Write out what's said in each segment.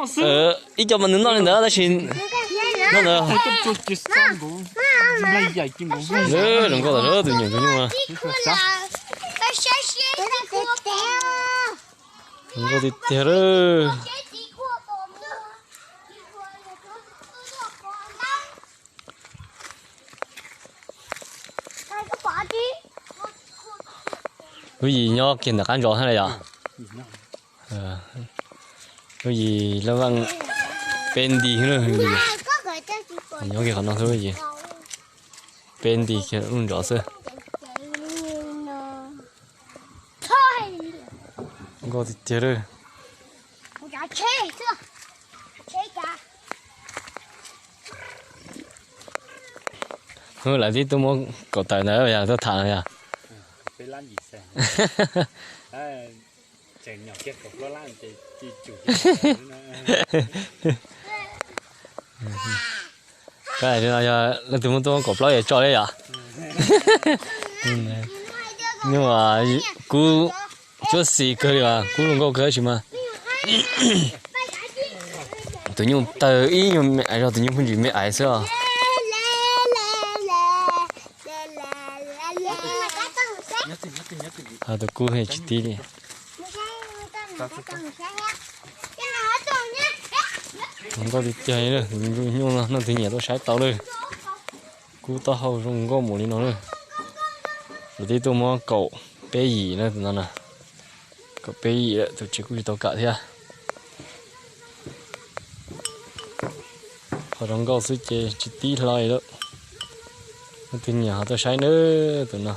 Ib co mas nws noj li ntawd tab sis noj ntawd. Zoo nkauj tas zog tus nyuam tus nyuj. Zoo nkauj tiag tiag lawm. Lub yim nyob kiag ntawm qab ntsos thiab yom. Lub yim laj vaj peb nti, nyob kiag qhov no xwb lub yim. Peb nti kiag lub ntsos xwb. Nkauj tiag tiag lawm. Hnub lawv twb tuaj muab kaum tawm ntawd yog tuaj tham no yog. Kab no yog leej twg muab tuaj kaum plaub yog tso li yom. Nyuj kub cuab xis kawg li os, kub zoo nkauj kawg tab sis mas tus nyuj tawg ib nyuag me aiv zog, tus nyuj pheej ntsis me aiv xwb os. Tus kub tsis tib li. Zoo nkauj tiag tiag li, nyuj no leej twg nyiam tuaj saib tau lawm. Kub taub hau zoo nkauj mus li no lawm. Lawv twb tuaj muab kaum peb yim na tus no na. Kaum peb yim lawm, tus tsev kuj tsis tau kam thiab. Qhov zoo nkauj xwb ces tsis tib hlo li lawm. Leej twg nyiam ho tuaj saib nawb tus no.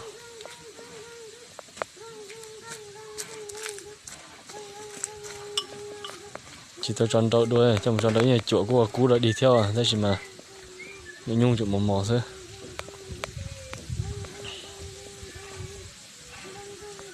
Tsis tau tso nrau dua, coj mus tso nrau ib nyuag cuam kuj ua kub lawm dig thiab tab sis mas nyuam nyuj tseem mos mos xwb.